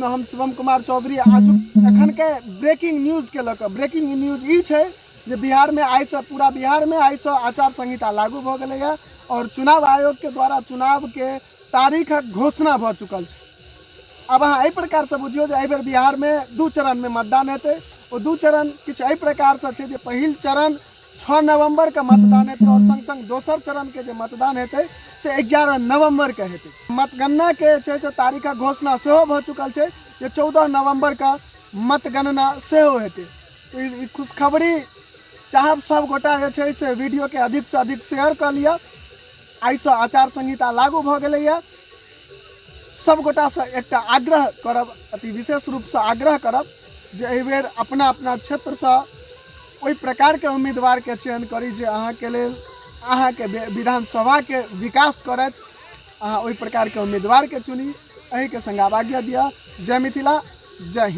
हम शिवम कुमार चौधरी आजुक एखन के ब्रेकिंग न्यूज के लऽ कऽ। ब्रेकिंग न्यूज ई छै जे बिहार में आइसँ पूरा बिहार में आइसँ आचार संहिता लागू भऽ गेलैए और चुनाव आयोग के द्वारा चुनाव के तारीखक घोषणा भऽ चुकल छै। आब अहाँ एहि प्रकारसँ बुझियौ जे एहिबेर बिहारमे दू चरणमे मतदान हेतै। ओ दू चरण किछु एहि प्रकारसँ छै जे पहिल चरण 6 नवम्बरके मतदान हेतै आओर सङ्ग सङ्ग दोसर चरणके जे मतदान हेतै से 11 नवम्बरके हेतै। मतगणनाके छै से तारीखक घोषणा सेहो भऽ चुकल छै जे 14 नवम्बरके मतगणना सेहो हेतै। तऽ ई खुशखबरी चाहब सब गोटा जे छै से वीडियोके अधिकसँ अधिक शेयर कऽ लिअ। आइसँ आचार संहिता लागू भऽ गेलैए। सब गोटासँ एकटा आग्रह करब, अति विशेष रूपसँ आग्रह करब जे एहिबेर अपना अपना क्षेत्रसँ ओहि प्रकारके उम्मीदवारके चयन करी जे अहाँके लेल अहाँके विधानसभाके विकास करथि। अहाँ ओहि प्रकारके उम्मीदवारके चुनी। एहिके सङ्ग आब आज्ञा दिअ। जय मिथिला, जय हिन्द।